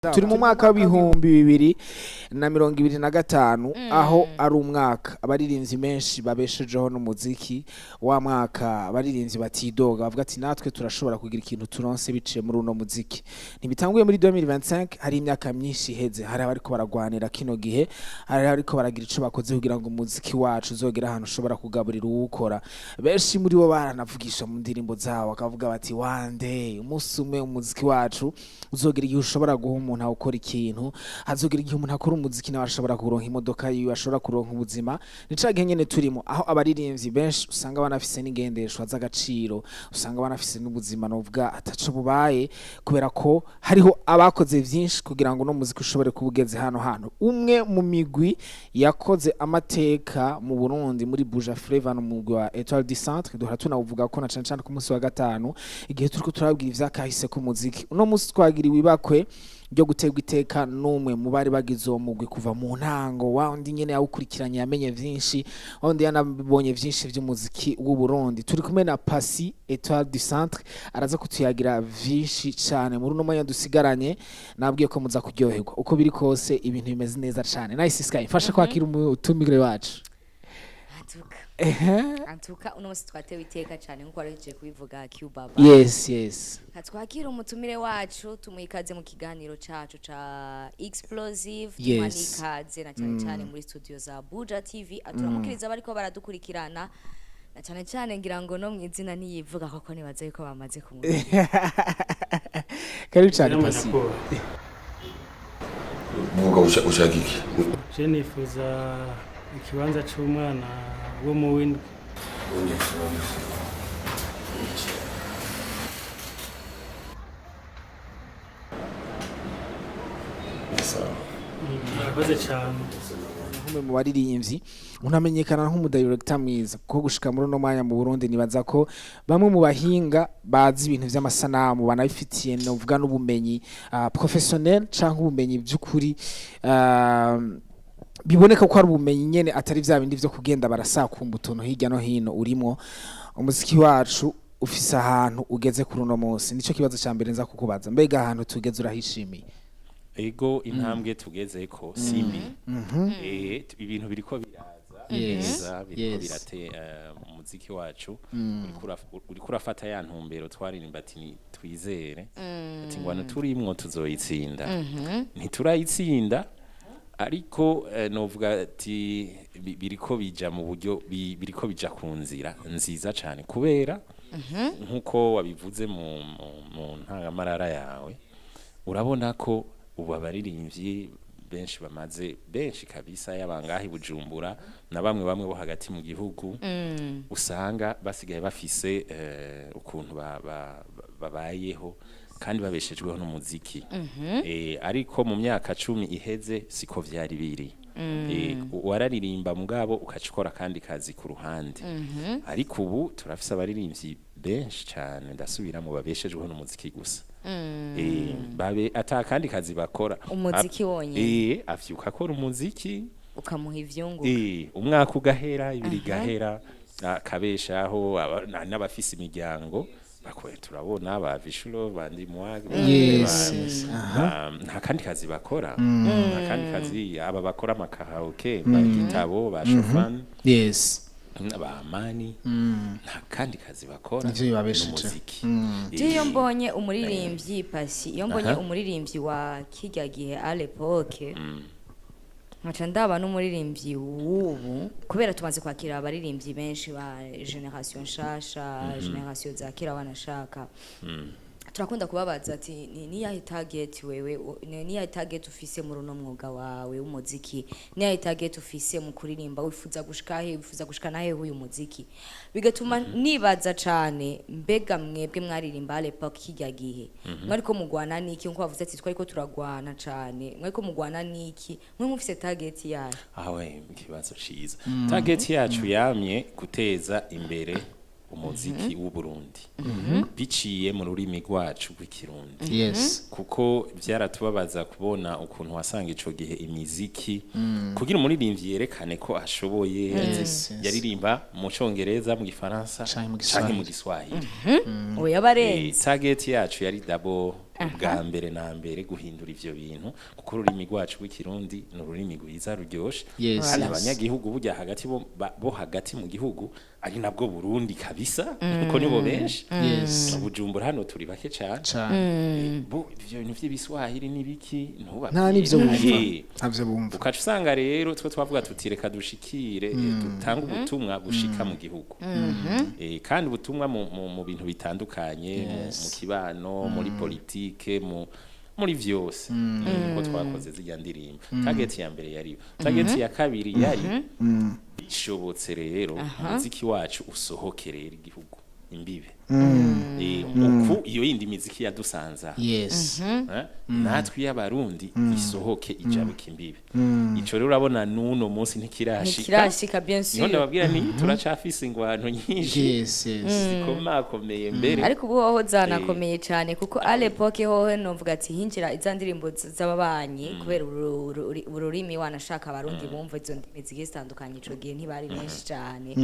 Turi mu mwaka w'2025, aho ari umwaka abaririmbyi benshi babeshejeho n'umuziki. Wa mwaka abaririmbyi batidoga, bavuga ati: "Natwe turashobora kugira ikintu turonse biciye muri uno muziki." Ntibitanguye muri 2025, hari imyaka myinshi iheze hari abariko baragwanira kino gihe, hari abariko baragira ico bakoze kugira ngo umuziki wacu uzogere ahantu ushobora kugaburira uwukora. Benshi muri bo baranavugisha mu ndirimbo zabo, bakavuga bati: "One day, umunsi umwe, umuziki wacu uzogera igihe ushobora guha umuntu awukora ikintu, hazogera igihe umuntu akora umuziki nawe ashobora kuronka imodoka yiwe, ashobora kuronka ubuzima." Ni ca gihe nyene turimo, aho abaririmbyi benshi usanga banafise n'ingendeshwa z'agaciro, usanga banafise n'ubuzima novuga ataco bubaye, kubera ko hariho abakoze vyinshi kugira ngo uno muziki ushobore kuba ugeze hano hantu. Umwe mu migwi yakoze amateka mu Burundi muri Buja Flavor ni umugwi wa Etoile du Centre. Duhora tunawuvuga ko na cane cane ku munsi wa gatanu, igihe turiko turabwira ivyakahise k'umuziki. Uno munsi twagiriwe ibakwe ryo guterwa iteka n'umwe mu bari bagize uwo mugwi kuva mu ntango, wa undi nyene yawukurikiranye, yamenye vyinshi, wa wundi yanabonye vyinshi vy'umuziki w'u Burundi. Turi kumwe na Passy, Etoile du Centre, araza kutuyagira vyinshi cane muri uno mwanya dusigaranye. Nabwiye ko muza kuryoherwa. Uko biri kose, ibintu bimeze neza cane. Nice Sky, mfasha kwakira umutumire wacu. Antuka. Ehe. Antuka, uno munsi twatewe iteka cyane nkuko wari kubivuga, Q Baba. Yes. Twakira umutumire wacu, tumuha ikaze mu kiganiro cacu ca Explosive. Tumuha ikaze na cyane cyane muri studio za Buja TV, aturamukiriza bariko baradukurikirana, na cyane cyane ngira ngo no mu izina ntiyivuga, koko nibaza yuko bamaze kumumenya. Karibu cane, Passy. Vuga, ushaka iki? Je nifuza ikibanza c'umwana wo mu w'indwi. Sawa. Murakoze cyane. Nk'umwe mu baririmbyi unamenyekana nk'umudirector mwiza, kuko gushika muri uno mwanya mu Burundi nibaza ko bamwe mu bahinga bazi ibintu vy'amasanamu banabifitiye novuga n'ubumenyi professionnel canke ubumenyi by'ukuri, biboneka ko ari ubumenyi nyene, atari vya bindi vyo kugenda barasakumba utuntu hirya no hino. Urimwo umuziki wacu ufise ahantu ugeze kuri uno munsi. Nico kibazo ca mbere nza kukubaza: mbega ahantu tugeze urahishimiye? Ego, intambwe tugezeko si mbi. Ibintu biriko biraza neza, biriko birate umuziki wacu uriko urafata ya ntumbero twaririmba ati: "Ni twizere ati ngwano turimwo tuzoyitsinda." Ntiturayitsinda, ariko novuga ati biriko bija mu buryo, biriko bija ku nzira nziza cane, kubera nkuko wabivuze mu ntangamarara yawe, urabona ko ubu abaririmbyi benshi bamaze, benshi kabisa, yabangahi Bujumbura na bamwe bamwe bo hagati mu gihugu, usanga basigaye bafise ukuntu babayeho kandi babeshejweho n'umuziki. Ariko mu myaka 10 iheze siko vyari biri. Wararirimba mugabo ukaca ukora akandi kazi ku ruhande, ariko ubu turafise abaririmbyi benshi cane, ndasubira mu babeshejweho n'umuziki gusa, babe ata kandi kazi bakora. Umuziki wonyene. Avyuka akora umuziki, ukamuha ivyunguka. Umwaka ugahera, 2 igahera, akabeshaho n'abafise imiryango bakwe. Turabona ba Vishulo bandi mwa nta kandi kazi bakora, nta kandi kazi. Aba bakora amakaraoke, ba Gitabo, ba Shofan, ba Amani, nta kandi kazi bakora. Nivyo bibabeshejeho. N'umuziki. Je iyo mbonye umuririmbyi Passy, iyo mbonye umuririmbyi wa kirya gihe, à l'époque, nkaca ndaba n'umuririmbyi w'ubu, kubera tumaze kwakira abaririmbyi benshi ba génération nshasha, génération za kera banashaka, turakunda kubabaza ati: "Ni niyahe target wewe, niyahe target ufise muri uno mwuga wawe w'umuziki? Niyahe target ufise mu kuririmba? Wifuza gushika he? Wifuza gushika nahe uyu muziki?" Bigatuma nibaza cane: mbega mwebwe mwaririmba à l'époque, kirya gihe, mwariko mugwana niki? Nkuko bavuze ati twariko turagwana cane, mwariko mugwana niki? Mwe mufise target yayo? Awe, ikibazo ciza. Target yacu yamye guteza imbere umuziki w'u Burundi biciye mu rurimi rwacu rw'Ikirundi, kuko byaratubabaza kubona ukuntu wasanga ico gihe imiziki, kugira umuririmbyi yerekane ko ashoboye, yaririmba mu Congereza, mu Gifaransa Canke mu canke mu Giswahili. Giswahili. Oya, barenze. Target yacu yari d'abord Ubwa mbere na mbere guhindura ivyo bintu, kuko ururimi rwacu rw'Ikirundi ni ururimi rwiza, ruryoshe. Kandi abanyagihugu burya hagati bo hagati mu gihugu, ari nabwo Burundi kabisa, kuko nibo benshi. Bujumbura hano turi bake cane. Cane. Bo ivyo bintu vy'Ibiswahili n'ibiki ntubabwire. Nta n'ivyo bumva. Ntavyo bumva. Ukaca usanga rero twe twavuga tuti reka dushikire, dutange ubutumwa bushika mu gihugu. Kandi ubutumwa mu bintu bitandukanye, mu kibano, muri politike, muri vyose. Niko twakoze zirya ndirimbo. Target ya mbere yari, target ya kabiri yari bishobotse rero umuziki wacu usohoke rero igihugu imbibe. Uku iyo yindi miziki yadusanza, natwe iy'Abarundi isohoke ijabuka imbibe. Ico rero urabona n'uno munsi ntikirashika. Ntikirashika, bien Niho sûr. ndababwira ni turacafise ingwano nyinshi zikomakomeye mbere. Ariko ubu hoho zanakomeye cyane, kuko à l'époque hoho novuga ati hinjira iza ndirimbo z'ababanyi kubera ururimi, wanashaka Abarundi bumva izo ndimi zigiye zitandukanye, ico gihe ntibari benshi cyane.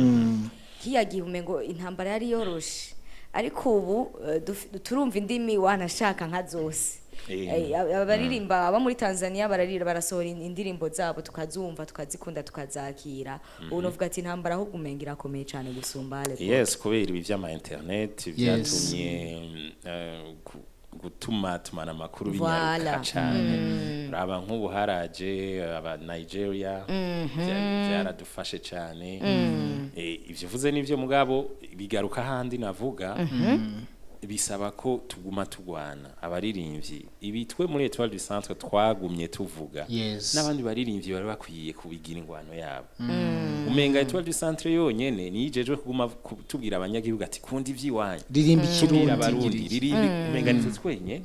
Kiya gihe umengo intambara yari yoroshe, ariko ubu turumva indimi wanashaka nka zose. Abaririmba aba muri Tanzania bararira, barasohora indirimbo zabo, tukazumva, tukazikunda, tukazakira. Ubu novuga ati intambara ahubwo umenga irakomeye cyane gusumba à l'époque. Yes, kubera ibi vy'ama internet vyatumye gutuma tumana amakuru binyaruka cane. Raba nk'ubu haraje aba Nigeria, vyaradufashe cane. Ivyo uvuze nivyo, mugabo bigaruka handi navuga bisaba ko tuguma tugwana abaririmbyi. Ibi twe muri Etoile du Centre twagumye tuvuga, n'abandi baririmbyi bari bakwiye kubigira ingwano yabo. Umenga Etoile du Centre yonyene niyijejwe kuguma tubwira abanyagihugu ati kunda ivy'iwanyu, Ririmba tubwira Ikirundi. Abarundi. Gira iki. Ririmba, umenga nitwe twenyene.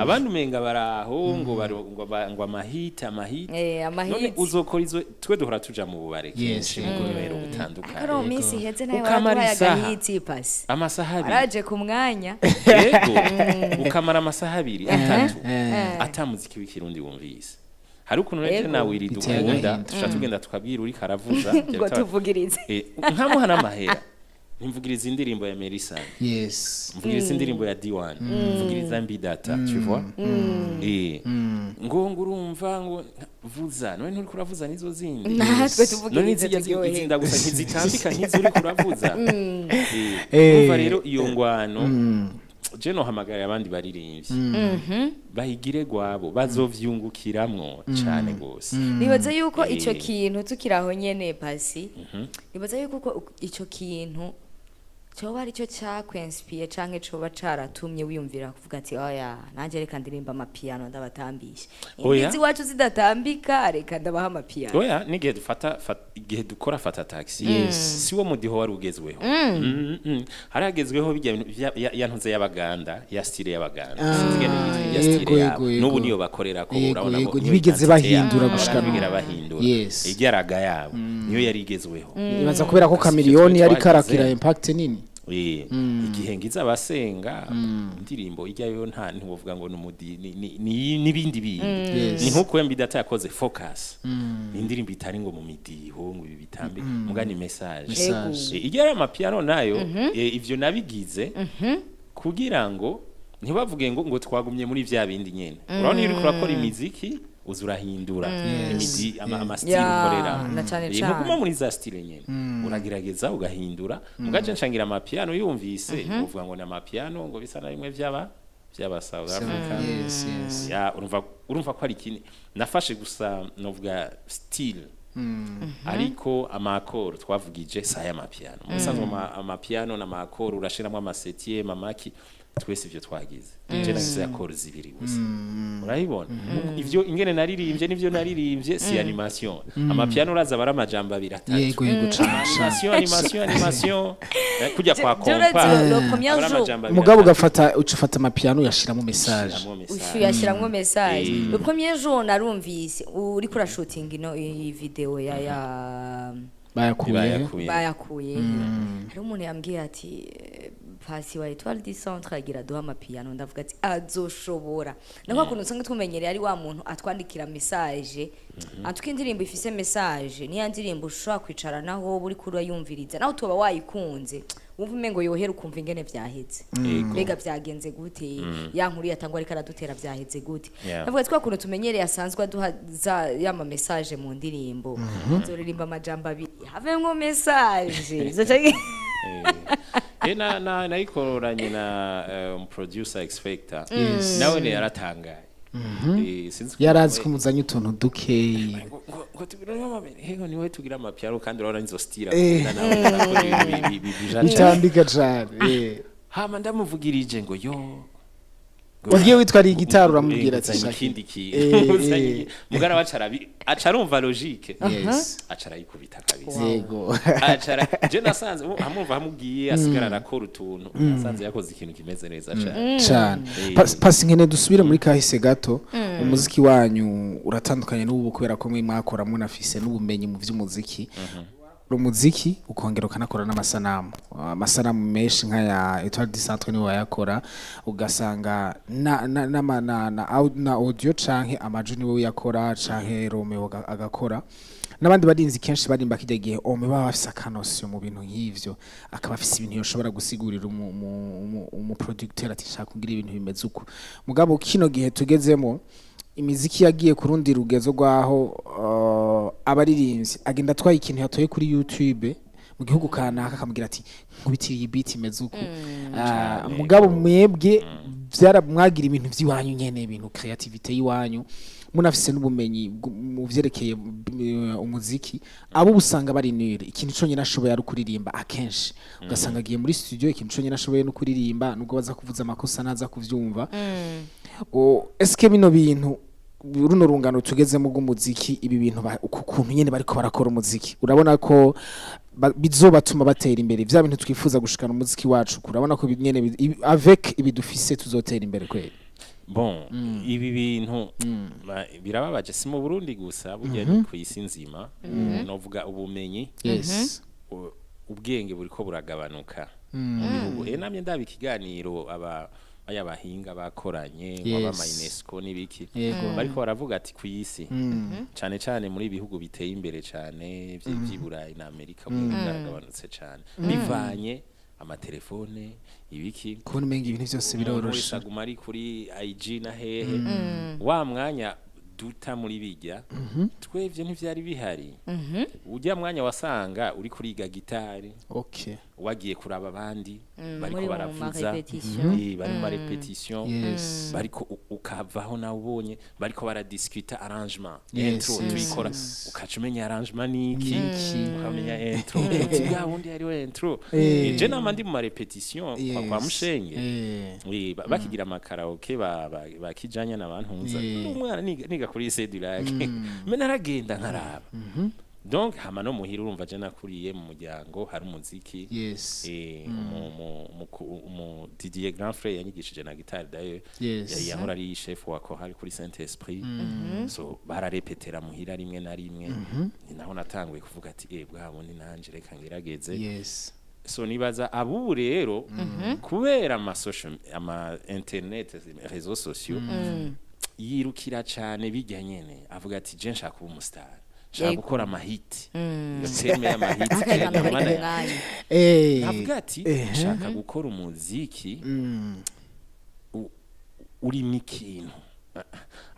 Abandi umenga baraho ngo ngo amahita amahita. Amahiti. None uzokora izo? Twe duhora tuja mu bubare kenshi, mu bunywero butandukanye. Ariko mu minsi iheze nayo Ukamara waraduhaye isaha. agahiti, Pasi. Amasaha 2. Araje ku mwanya. Yego, ukamara amasaha 2, 3, ata muziki w'Ikirundi wumvise. Hari ukuntu rero nawe iri Biteye dukunda agahinda. tuca tugenda tukabwira uriko aravuza Ngo tuvugirize. Nkamuha n'amahera, ntimvugiriza indirimbo ya Melissa, mvugiriza indirimbo ya D1, mvugiriza Mbidata, tu vois. Ngo urumva ngo vuza, none nturiko uravuza nizo zindi? Natwe None tuvugirize zirya turyoherwe. izinda gusa ntizitambika nk'izo uriko uravuza. Urumva rero iyo ngwano je nohamagara abandi baririmbyi bayigire gwabo, bazovyungukiramwo cane gose. Nibaza yuko ico kintu tukiri aho nyene, Pasi, nibaza yuko uko ico kintu coba aricyo cakwensipiye canke coba caratumye wiyumvira kuvuga ati oya, nanje reka ndirimba amapiano ndabatambisha. Oya. Imbizi iwacu zidatambika, reka ndabaha amapiano. Oya, n'igihe dufata igihe dukora Fata Taxi, si wo mudiho wari ugezweho. Hari hagezweho bijya bintu ya ntuze y'Abaganda, ya style y'Abaganda. Sinzi ingene yitwa ya style yabo. N'ubu niyo bakorera ko urabona ko Yego, niyo ntibigeze identité bahindura yabo. gushika Ntibigera n'ubu. bahindura. Iryaraga yabo niyo yari igezweho. Nibaza kubera ko Sivyo. Kamiliyoni Twe yari twagize. karakira impact nini. Igihe ngize abasenga indirimbo ijyayo, nta ntiwovuga ngo numudi n'ibindi bindi. Ni nkuko Mbidata yakoze Focus, ni indirimbo itari ngo mu midiho ngo ibi bitambe, muga ni message. Message. Ijya ari amapiano nayo, ivyo nabigize kugira ngo ntibavuge ngo twagumye muri vya bindi nyene. Urabona iyo uriko urakora imiziki uza urahindura imidi ama style ukorera. Na cane cane. Ntuguma muri za style nyene, uragerageza ugahindura. Mugace nshangira amapiano, yumvise uvuga ngo ni amapiano ngo bisa na bimwe vy'aba South Africa. Ya, urumva ko ari ikindi nafashe gusa, novuga style, ariko ama accord twavugije si ay'amapiano. Mu bisanzwe amapiano n'ama accord urashiramo ama septième, amaki, twese ivyo twagize. Je nagize accord zibiri gusa, urayibona ivyo ingene naririmbye n'ivyo naririmbye si animation. Amapiano uraza bara amajambo abiri, atatu. Yego, cane. Animation, animation, animation. Kujya kwa Je urazi kompa le premier abari jour. amajambo abiri, Mugabo atatu. ugafata, uca ufata amapiano uyashiramo message. Ushiramwo message. Ushu yashiramwo message. Le premier jour narumvise uriko urashutinga ino iyi video ya Bayakuye. Bayakuye. Bayakuye. Hari umuntu yambwiye ati Pasi wa Etoile du Centre agira duha amapiano. Ndavuga ati azoshobora na kwa kuntu usanga tumenyereye ari wa muntu atwandikira message antuka. Indirimbo ifise message niya ndirimbo ushobora kwicara naho uri kurayumviriza, naho utoba wayikunze, wumva umengo yohera ukumva ingene vyaheze. Mbega vyagenze gute? Ya nkuru yatangwa ariko aradutera vyaheze gute? Ndavuga ati kwa kuntu tumenyereye asanzwe aduha za yama message mu ndirimbo, nzoririmba amajambo abiri havemwo message. Na nayikoranye na producer Expector, nawe ne yaratangaye. Sinzi ko Yarazi ko muzanye utuntu dukeyi. Ngo tugira amabere hego niwe tugira amapiano, kandi urabona nizo style akunda nawe arakora ibintu bija cane. Bitambika cane. Hama ndamuvugirije ngo yo Wagiye witwariye igitari uramubwira ati uzanye shaka ikindi kintu. Uzanye mugara wacu aca arumva logique, aca arayikubita kabisa. Acara je nasanze hamumva hamubwiye asigara arakora utuntu, nasanze yakoze ikintu kimeze neza cane. Cane. Pasi, nkene dusubire muri kahise gato. Umuziki wanyu uratandukanye n'ubu kubera ko mwe mwakora munafise n'ubumenyi mu vy'umuziki, umuziki ukongera ukanakora n'amasanamu, amasanamu menshi nk'aya Etoile du Centre niwe wayakora, ugasanga na audio canke amajwi niwe uyakora, canke Romeo agakora n'abandi barinzi kenshi barimba. Kijya gihe ome baba bafise akanosio mu bintu nk'ivyo, akaba afise ibintu yoshobora gusigurira umu producteur ati shaka kugira ibintu bimeze uko. Mugabo kino gihe tugezemo, imiziki yagiye ku rundi rugezo rwaho abaririmbyi agenda atwaye ikintu yatoye kuri YouTube mu gihugu kanaka, akamubwira ati nkubitiriye beat imeze uku. Mugabo mwebwe vyara mwagira ibintu vy'iwanyu nyene, ibintu creativity y'iwanyu, munafise n'ubumenyi mu vyerekeye umuziki. Abo usanga bari nure, ikintu conyine ashoboye ari ukuririmba. Akenshi ugasanga agiye muri studio, ikintu conyine ashoboye no kuririmba, nubwo baza kuvuza amakosa ntaza kuvyumva. Eske bino bintu, runo rungano tugezemo rw'umuziki, ibi bintu uku kuntu nyene bariko barakora umuziki, urabona ko bizobatuma batera imbere, vya bintu twifuza gushikana umuziki wacu? Urabona ko nyene avec ibi dufise tuzotera imbere kweli? Bon, ibi bintu birababaje, si mu Burundi gusa, burya ni ku isi nzima. Novuga ubumenyi, ubwenge buriko buragabanuka mu bihugu. Namye ndaba ikiganiro aba aya bahinga bakoranye nk'aba UNESCO n'ibiki, bariko baravuga ati ku isi, cane cane muri ibihugu biteye imbere cane vy'i Burayi na Amerika, ubwenge bwaragabanutse cane bivanye amatelefone, ibiki. Kubona umenga ibintu vyose Umuntu wese biroroshe. aguma ari kuri IG na hehe, wa mwanya duta muri bijya twevye ntivyari bihari. Ujya mwanya wasanga uri kuriga gitari, wagiye kuraba abandi bariko muri mu baravuza, ma répétition. Bari mu ma répétition, bariko ukavaho nawe ubonye bariko baradiscuta arrangement, intro tuyikora, ukaca umenya arrangement niki, Niki. ukamenya intro, uti bwa wundi hariho intro. Je nama ndi mu ma répétition kwa Mushenge. Bakigira amakaraoke ba kijanya n'abantunza n'umwana niga kuri lycée du Lac, me naragenda nkaraba. Donc hama no muhira, urumva je nakuriye mu muryango hari umuziki. Umu Didier grand frère yanyigishije na guitare d'ailleurs. Yahora ari chef wa chorale kuri Saint Esprit, so bararepetera muhira rimwe na rimwe. Ni naho natanguye kuvuga ati bwa bundi nanje reka ngerageze. So nibaza abubu rero, kubera ama social, ama internet, réseaux sociaux, yirukira cane bijya nyene, avuga ati je nshaka kuba umustar, nshaka gukora amahiti, iyo terme y'amahiti. Akagamba Erega kari mana, ku mwanya. Avuga ati nshaka gukora umuziki urimo ikintu.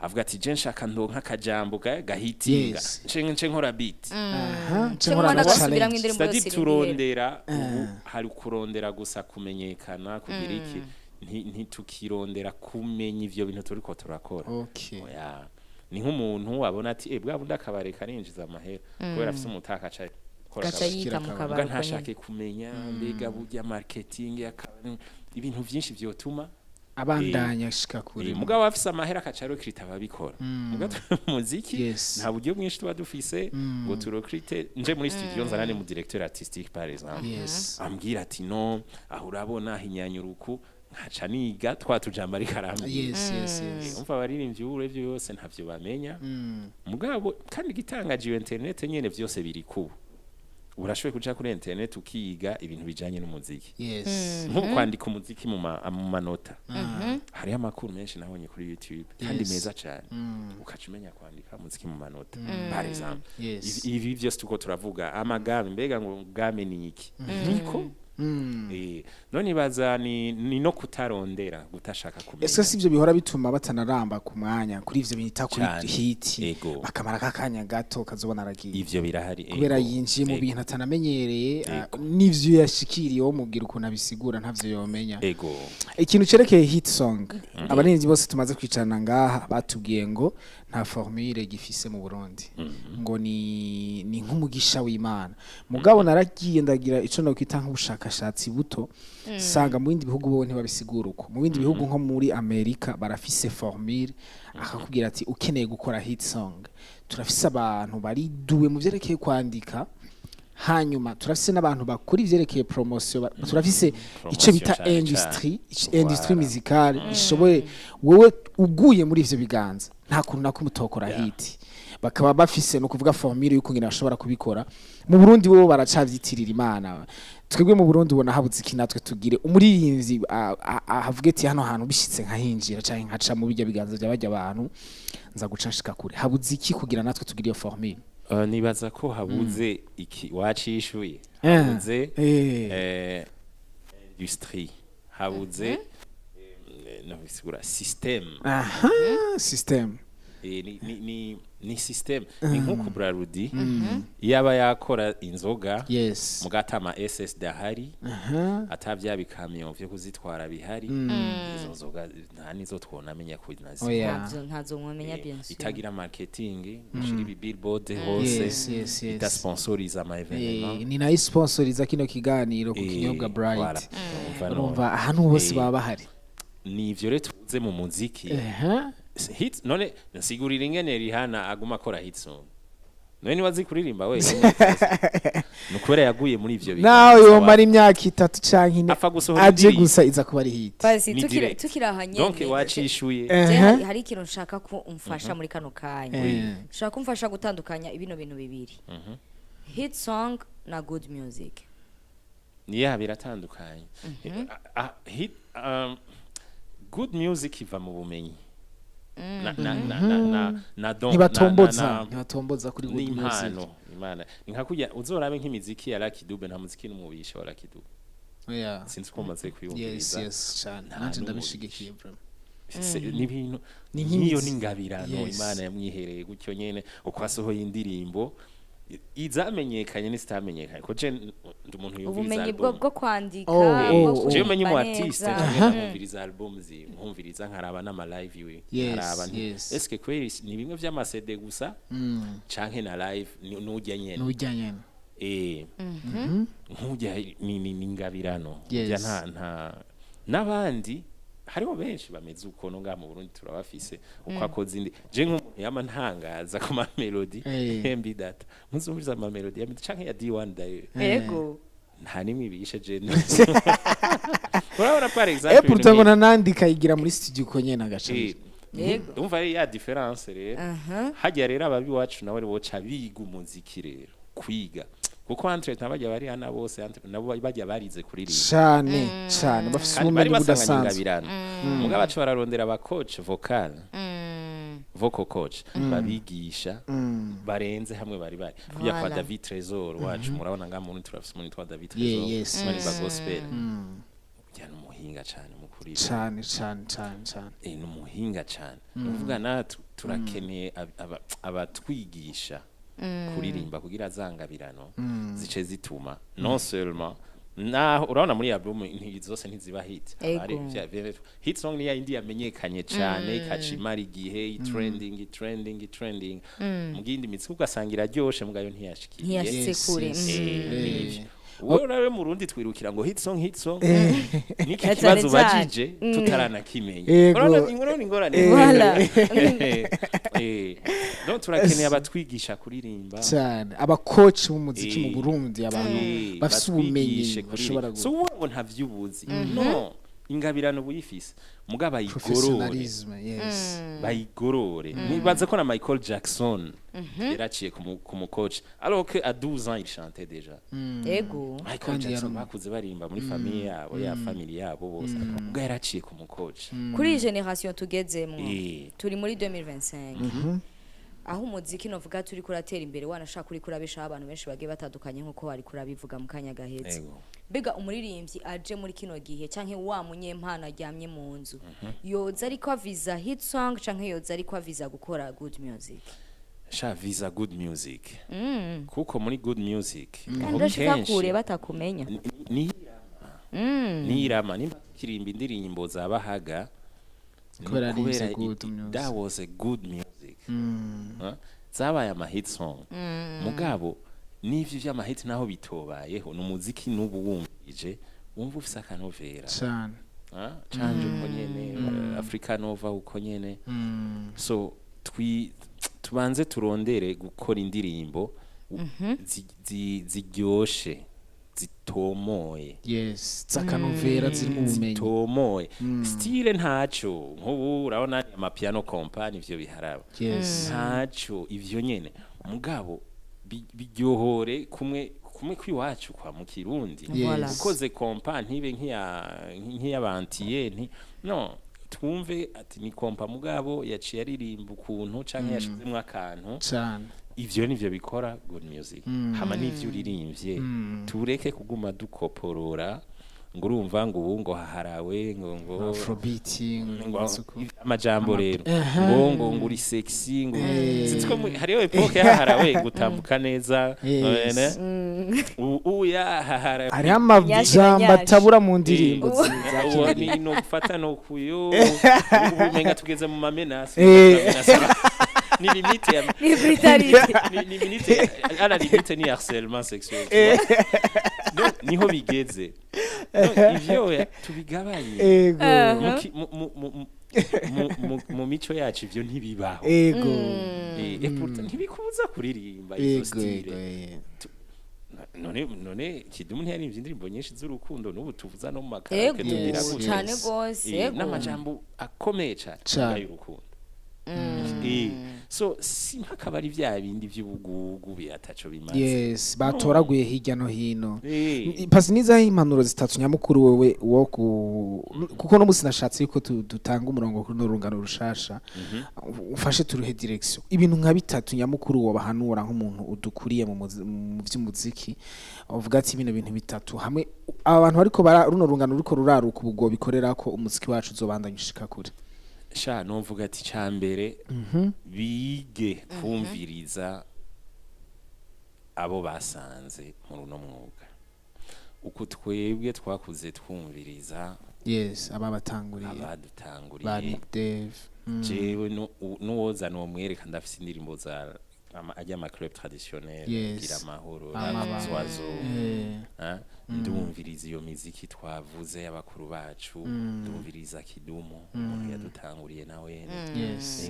Avuga ati je nshaka ndonka akajambo gahitinga, nce nkora beat. Aha, nce Cyangwa nkora ubona aga gasubiramwo challenge. indirimbo C'est-à-dire yose irindira. turondera ubu, hari kurondera gusa kumenyekana, kugira iki, ntitukirondera kumenya ivyo bintu turiko turakora. Oya, ni nk'umuntu abona ati bwa bundi akabare karinjiza amahera, kubera afise umutaka aca akora Gaca akabare. yita mu Muga kabari Muga uko nyene. ntashake kumenya mbega burya marketing y'akabari, ibintu vyinshi vyotuma abandanya ashika kure. Mugabo afise amahera akaca arokrita ababikora. Muga muziki nta buryo bwinshi tuba dufise ngo turokrite. Nje muri studio nzanane mu directeur artistique par exemple, ambwira ati no aho urabona hinyanyuruku, nkaca niga twa tujambo ariko arambwira. Yes yes yes Umva, abaririmbyi ubu ivyo byose ntavyo bamenya. Mugabo kandi igitangaje, iyo internet nyene vyose biri kubu. Urashoboye kuja kuri internet ukiga ibintu bijanye n'umuziki, nko kwandika umuziki mu manota. Hariho amakuru menshi nabonye kuri YouTube kandi meza cyane, ukaca umenya kwandika umuziki mu manota, par exemple. Ibi byose tuko turavuga, ama gamme, mbega ngo gamme ni iki, niko none ibaza ni no kutarondera, gutashaka kumenya. Ese si ibyo bihora bituma batanaramba ku mwanya kuri ivyo bita kuri Cane. hit, bakamara kakanya gato kazobona aragiye? Ivyo birahari, ego. Kubera yinjiye mu bintu atanamenyereye, n'ivyo yashikiriye, wo mubwira ukuntu abisigura ntavyo yomenya. Ikintu cerekeye hit song, abarinzi bose tumaze kwicarana ngaha batubwiye ngo nta formule gifise mu Burundi, ngo ni nk'umugisha w'Imana. Mugabo naragiye ndagira ico nokwita nk'ubushakashatsi buto, sanga mu bindi bihugu bo ntibabisigura uko. Mu bindi bihugu nko muri Amerika barafise formule, akakubwira ati ukeneye gukora hit song, turafise abantu bari doués mu vyerekeye kwandika, hanyuma turafise n'abantu bakora ivyerekeye promotion, turafise ico Promotion bita cane industry, cane. industry Voilà. musicale ishoboye. Wewe uguye muri ivyo biganza, nta kuntu nako mutokora hit. Bakaba bafise no kuvuga formule yuko ngene bashobora kubikora. Mu Burundi bo baracavyitirira Imana. Twebwe mu Burundi ubona habuze iki natwe tugire umuririmbyi ahavuge ati hano hantu bishitse nkahinjira canke nkaca mu bijya biganza bya bajya abantu, nza guca nshika kure? Habuze iki kugira natwe tugire iyo formule? Nibaza ko habuze iki wacishuye, habuze industrie, habuze no bisigura system. Aha, system. Ni system, ni nk'uko Brarudi iyo aba yakora inzoga, mugatama SSD ahari, ata bya bikamyo vyo kuzitwara bihari, izo nzoga nta nizo twonamenya ko nazikora. Oya. Ntazo mwamenya, bien sûr. Itagira marketing, gushira ibi billboard hose, idasponsoriza ama événement. Ni nayo sponsoriza kino kiganiro ku kinyobwa Bright. Voilà. Urumva none. Urumva ahantu hose baba bahari. Ni ivyo rero tubuze mu muziki. Hit none nsigurira ingene Rihanna aguma akora hit song. None niba azi kuririmba wenyine, ni ukubera yaguye muri ivyo Nawe biganza. yomara imyaka 3 canke 4 Apfa gusohora aje indirimbo. gusa, iza kuba ari hit. Basi Ni direct. tukiri aha nyene. Donc wacishuye. Je hari ikintu nshaka ko umfasha muri kano kanya. Nshaka ko umfasha gutandukanya ibino bintu bibiri, hit song na good music. Niya, biratandukanye. Hit, good music iva mu bumenyi na don Ntibatomboza, ntibatomboza kuri good music. N'impano imana ni nka kurya uzorabe nk'imiziki ya Lucky Dube, nta muziki n'umubisha wa Lucky Dube. Sinzi ko umaze kuyumviriza. Yes, cyane. Nta Nanje n'umubisha. ndabishigikiye bro. N'ibintu Ni nk'iyo nk'imizi. n'ingabirano Imana yamwihereye gutyo nyene, uko asohoye indirimbo izamenyekanye n'izitamenyekanye, ko je ndi umuntu yumviriza Ubumenyi bwo album. bwo kwandika, Oh, bwo oh. Jewe menye umu kuririmba artiste neza. canke nkumviriza album ziwe, nkumviriza nkaraba n'ama live yiwe, Yes, nkaraba nti eske kweri ni bimwe vy'ama CD gusa canke na live nujya nyene? Nujya nyene. Nkujya ni ingabirano. Yes. Ujya nta n'abandi, hariho benshi bameze uko no ngaha mu Burundi turabafise, uko akoze indi. Je nk'umuntu yama ntangaza ku ma melody MB Data, muzumviriza ama melody ya MB canke ya D1 dayo, nta nimwe ibishe. Je urabona, par exemple, ibintu Pourtant ngo nanandika yigira muri studio uko nyene agaca. Yego. Umva ari ya différence rero. Hajya rero ababi wacu nawe boca biga umuziki rero, kwiga, kuko entre bajya bari hana bose nabo bajya barize kuririmba. Cane cane, bafise Kandi bari ubumenyi basanganye budasanzwe. ingabirano, mugabo baca bararondera aba coach vocal, vocal coach babigisha barenze hamwe bari kujya kwa David Trésor wacu. Murabona ngaha mu Burundi turafise umuntu witwa David Trésor, maririmba gospel, ujya n'umuhinga cane mu kuririmba. Cane cane cane cane. Ni umuhinga cane. Uvuga natwe turakeneye abatwigisha kuririmba kugira zangabirano zice zituma non seulement naho urabona muri album zose ntiziba hit. Haba hari hit song ni yindi yamenyekanye cane, ikaca imara igihe trending, trending, trending, mu yindi mitsi ugasanga iraryoshe mugayo ntiyashikiriye. Ntiyashitse kure. Yes. Nivyo. Wowe urabe mu Burundi twirukira ngo hit song, hit song, niki Cyane kibazo cyane. ubajije tutaranakimenya. Yego. Urabona ingorane. Voilà. Donc turakeneye abatwigisha kuririmba. Cyane, abakoci b'umuziki mu Burundi, abantu bafise ubumenyi batwigishe bashobora kuririmba. So ubu ngo ntavyubuzi, no Ingabirano buyifise, mugabo bayigorore. Professionalism, yes. Bayigorore. Nibaza ko na Michael Jackson yaraciye ku mucoach, alors que à 12 ans il chantait déjà. Michael Kandi Jackson bakuze baririmba muri famille yabo, ya famille yabo bose, ubwo yaraciye ku mucoach. Kuri iyi generation tugezemwo, turi muri 2025, aho umuziki novuga turi kuratera imbere, wanashaka uri kurabeshaho abantu benshi bagiye batandukanye, nk'uko wari kurabivuga mu kanya gahetse. Mbega umuririmbyi aje muri kino gihe, canke wa munyempano aryamye mu nzu, yoza ariko aviza hit song, canke yoza ariko aviza gukora good music? Sha, visa good music, kuko muri good music Kandi aho urashika kenshi kure batakumenya. Nirama nimba tukirimba indirimbo za Bahaga ni Kubera ari kubera good music. That was a good music. Huh? Zabaye ama hit song, mugabo n'ivyo vy'amahit naho bitobayeho, ni umuziki n'ubu wumvije wumva ufise akanovera. Cane. Ah, canje uko nyene, Africa Nova uko nyene. So tubanze turondere gukora indirimbo ziryoshe, zitomoye. Yes, z'akanovera, zirimo ubumenyi. Zitomoye. Style ntaco, nk'ubu urabona amapiano, kompa nivyo biharaba. Ntaco ivyo nyene, mugabo biryohore kumwe kumwe kw'iwacu kwa mu Kirundi. Voilà. Ukoze kompa ntibe nk'iy'abantiye, nti no twumve ati ni kompa, mugabo yaciye aririmba ukuntu canke yashizemwo akantu. Ivyo nivyo bikora good music. Hama n'ivyo uririmbye, tureke kuguma dukoporora ngo urumva ngo ubu ngo haharawe ngo Afrobeat. Ngo amajambo rero ngo uri sexy, ngo sinzi ko hariho époque haharawe gutambuka neza. Ubu ya haharawe Hariho amajambo Nyashi. atabura mu ndirimbo za ubu kino gihe. ni no gufata no kuyo, ubu umenga tugeze mu mamenasi. Ni limite ya Ni brutalité. Ni limite, à la limite ni harcèlement sexuel, tu vois. Donc niho bigeze. Donc, ivyo tubigabanye. Mu mico yacu ivyo ntibibaho. Et pourtant ntibikubuza kuririmba izo style. None Kidumu ntiyaririmvye indirimbo nyinshi z'urukundo n'ubu tuvuza no mu makaraoke, tugira gutya? Cane gose. N'amajambo akomeye cane Cane. y'urukundo. So si mpaka bari vya bindi vy'ubugugu birataco bimaze. Yes, batoraguye hirya no hino. Pasi nizaho impanuro zitatu nyamukuru wewe wo kuko no musi nashatse yuko dutanga umurongo kuri runo rungano rushasha, ufashe turuhe direction, ibintu nka bitatu nyamukuru wobahanura nk'umuntu udukuriye mu vy'umuziki, uvuga ati bino bintu bitatu hamwe aba bantu bariko bara runo rungano ruriko ruraruka ubwo bikorera ko umuziki wacu uzobandanya ushika kure. Sha, novuga ati cambere bige kumviriza abo basanze muri uno mwuga, uko twebwe twakuze twumviriza ababatanguriye ba abadutanguriye. Nick Dave. Jewe nuwoza nomwereka ndafise indirimbo za ajya ama club traditionnel, gira amahoro, Amabanga. Zwazo. Ndumviriza iyo miziki twavuze y'abakuru bacu, ndumviriza Kidumu, umuntu yadutanguriye nawe.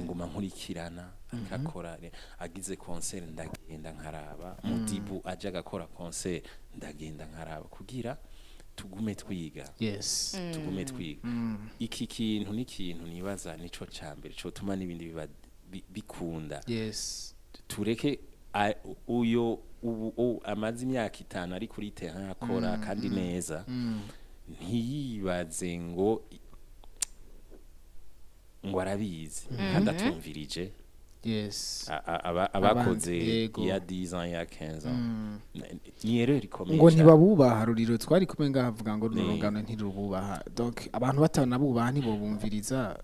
Nguma nkurikirana akakora, agize concert ndagenda nkaraba, Mudibu aje agakora concert ndagenda nkaraba, kugira tugume twiga. Tugume twiga. Iki kintu ni ikintu nibaza nico cambere cotuma n'ibindi biba bikunda. Tureke uyo ubu amaze imyaka 5 ari kuri terrain akora kandi neza, ntiyibaze ngo arabizi kandi atumvirije abakoze Abandi, ya 10 ans, ya 15 ans. Ni erreur ikomeye Ngo cane. ntibabubaha. Ruriro twari kumwe ngaha avuga ngo runo rungano ntirububaha, donc abantu batanabubaha ntibobumviriza.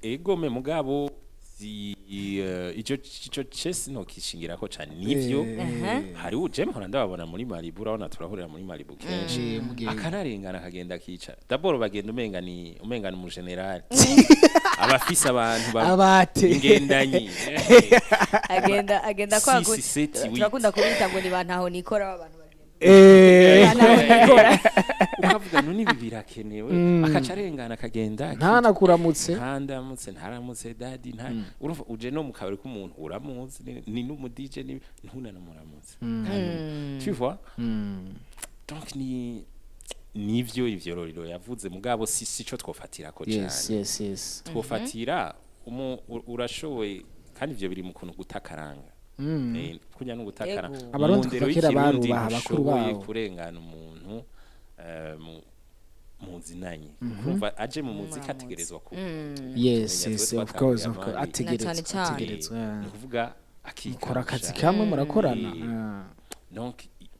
Ego me mugabo si ico cese no kishingirako cane nivyo. Hari uje mpora ndababona muri Malibu, urabona turahurira muri Malibu kenshi, Mugenda. Akanarengana akagenda akicara. D'abord bagenda umenga ni umu général, abafise abantu Abate. ingendanyi. Agenda kwa Six, sept, huit. turakunda kubita ngo ni ba ntaho nikora, abantu bagenda Eh, Ba ntaho nikora. Ukavuga none ibi birakenewe? Akaca arengana akagenda Ntanakuramutse. Ntandamutse, ntaramutse dadi, nta urumva uje no mu kabari k'umuntu uramuzi, ni n'umu DJ, ni ntunanamuramutse. Kandi, tu vois, donc ni Nivyo ivyo Roriro yavuze, mugabo si sico twofatirako cane. Twofatira urashoboye, kandi ivyo biri mu kuntu gutakaranga. Kurya no gutakara. Ego. Abarundi Mu ndero kuva kera y'ikirundi barubaha abakuru ntushoboye babo. kurengana umuntu muzinanye, kumva aje mu muziki Muramutse. ategerezwa ku kumenya twe Yes, of course, of course. twatanguye abandi. Ategerezwa, Na cane cane. ategerezwa. Ni ukuvuga Mukora akazi akikarusha. kamwe, murakorana. Donc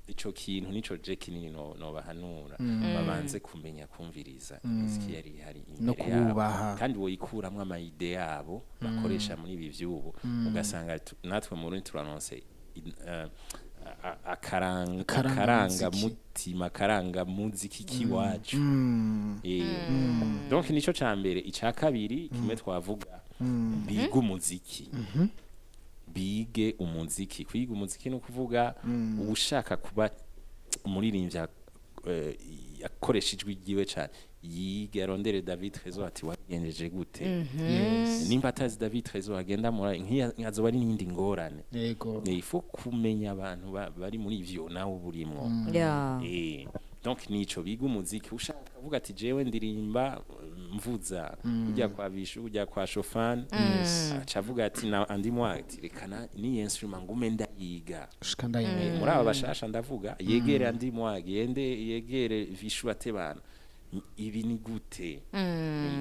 ico kintu nico je kinini no bahanura, babanze kumenya kumviriza imiziki yari ihari No imbere yabo, kububaha. kandi woyikuramwo ama idées yabo bakoresha muri ibi vy'ubu, ugasanga natwe mu Burundi turanonse akaranga Akaranga akaranga muziki. mutima, akaranga muziki kiwacu. Donc nico ca mbere. Ica kabiri kimwe twavuga, biga umuziki, bige umuziki. Kwiga umuziki ni ukuvuga ushaka kuba umuririmbyi akoresha ijwi ryiwe cyane, yige, arondere David Trésor ati: "Wabigenjeje gute?" Nimba atazi David Trésor, agenda muri nk'iya azoba ari n'indi ngorane. Il faut kumenya abantu bari muri ivyo nawe uba urimwo. Donc nico, biga umuziki. Ushaka kuvuga ati: "Jewe ndirimba mvuza ujya kwa Vishu, ujya kwa Shofan," aca avuga ati na andi mwati: "Reka ni instrument ngume ndayiga." Ushika ndayimenya. Muri aba bashasha ndavuga, yegere andi mwagi, yende yegere Vishu, atebana ibi ni gute,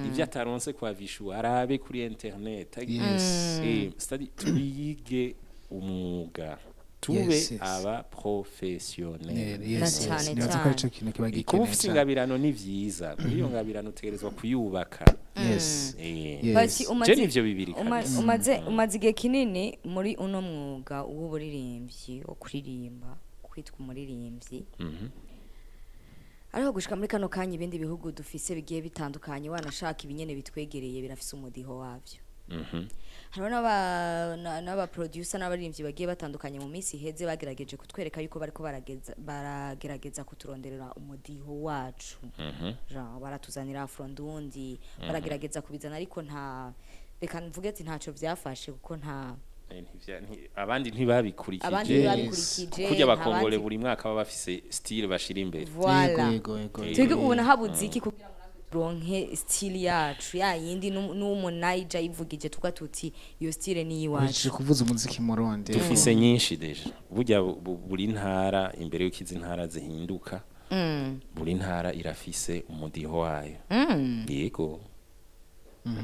ivyo ataronse kwa Vishu arabe kuri internet. C'est-à-dire twige umwuga, tube aba professionnel. Na cane Nibaza ko cane. arico kintu kiba Kuba gikenewe ufise cane. ingabirano ni vyiza, muri iyo ngabirano utegerezwa kuyubaka. Basi Je nivyo bibiri kabisa. Umaze igihe kinini muri uno mwuga w'uburirimbyi, wo kuririmba, kwitwa umuririmbyi, ariko gushika muri kano kanya ibindi bihugu dufise bigiye bitandukanye, wanashaka ibinyene bitwegereye, birafise umudiho wavyo. Hariho n'aba producer n'abaririmbyi bagiye batandukanye mu minsi iheze bagerageje kutwereka yuko bariko baragerageza kuturonderera umudiho wacu. Genre baratuzanira afro ndundi, baragerageza kubizana, ariko nta, reka mvuge ati ntacyo byafashe kuko nta Abandi ntibabikurikije. Abandi ntibabikurikije. Kurya nta abakongole bandi- buri mwaka baba bafise style bashira imbere. Voilà. Yego. Twebwe ubona habuze iki kugira ngo natwe turonke style yacu ya yindi n'umunayija yivugije tuvuga tuti iyo style ni Uhejeje iwacu? kuvuza umuziki murundi. Dufise nyinshi déjà. Burya buri ntara, imbere yuko izi ntara zihinduka, buri ntara irafise umudiho wayo. Yego.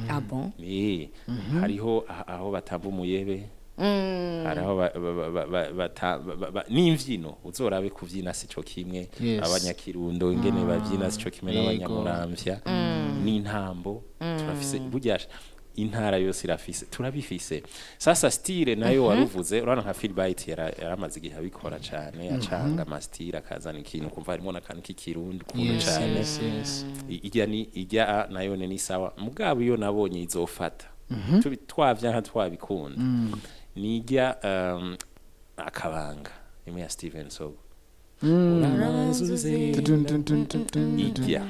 Ah bon? Hariho aho batamba umuyebe, hariho n'imvyino. Uzorabe kuvyina sico kimwe. Abanyakirundo ingene bavyina sico kimwe n'abanyamuramvya. N'intambo turafise. Burya intara yose irafise, turabifise. Sasa style nayo waruvuze, urabona nka Philbyte yaramaze igihe abikora cane, acanga ama style, akazana ikintu kumva harimo n'akantu k'ikirundi ukuntu cane. Ijya ni ijya nayo ni sawa, mugabo iyo nabonye izofata twavya nka twabikunda nijya akabanga imwe ya Steven Sogo. Urabanza uze. Dun, dun, dun, dun, dun, dun. Ijya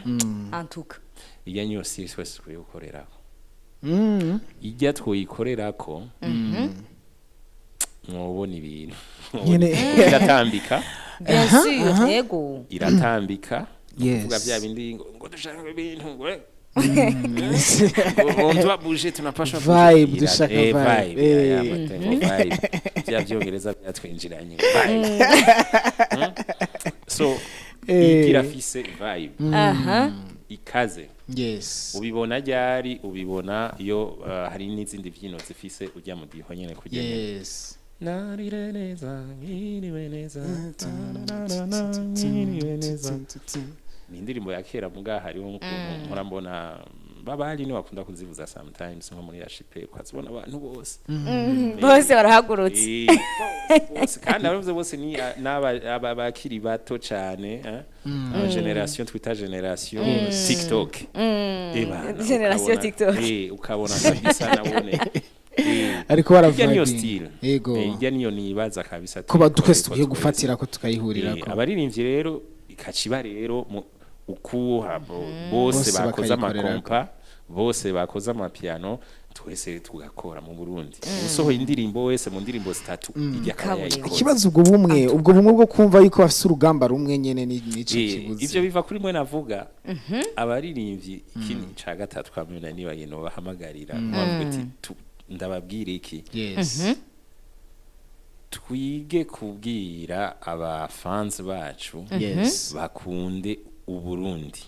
Antuka. Ijya niyo si twese tukwiye gukorerako. Ijya twoyikorerako mwobona ibintu. Nyene. Iratambika. Bien sûr, yego. Iratambika. Kuvuga bya bindi ngo dushaka ibintu ngo on doit bouger, tunapashwa Vibe, bouger. Dushaka vibe. Vibe, ya, ngo vibe, bya byongereza byatwinjiranye, vibe. So igira fise vibe ikaze. Ubibona ryari? Ubibona iyo hari n'izindi vyino zifise ujya mu diho nyene kugenda. Narire neza, nkiriwe neza, na, na, na, na, nkiriwe neza. Ni indirimbo ya kera, muga hariho ukuntu mpora mbona babali ni bakunda kuzivuza sometimes nko muri HP, ukazibona abantu bose. Bose barahagurutse. Bose, kandi abavuze bose ni n'aba bakiri bato cane, aba génération twita génération TikTok. Bana, Génération TikTok. Ukabona kabisa nabone. Ariko Ijya niyo baravibing. style. Ijya niyo nibaza kabisa Kuba tuyikore twese ko tugiye twese. gufatira ko tukayihurirako. Abaririmbyi rero ikaciba rero ukuha bose Bose bakoze bakayikorerako. amakompa, bose bakoze amapiano. Twese tugakora mu Burundi, usohoye indirimbo wese mu ndirimbo zitatu ijya akaba Kaburimbo. yayikoze. Ikibazo, ubwo bumwe bwo kumva yuko bafise urugamba rumwe nyene nico kibuze. Ivyo biva kuri mwe navuga abaririmbyi. Ikindi ca gatatu kamwe na nibagiye bahamagarira, bavuga ati ndababwira iki: twige kubwira abafans bacu bakunde Uburundi,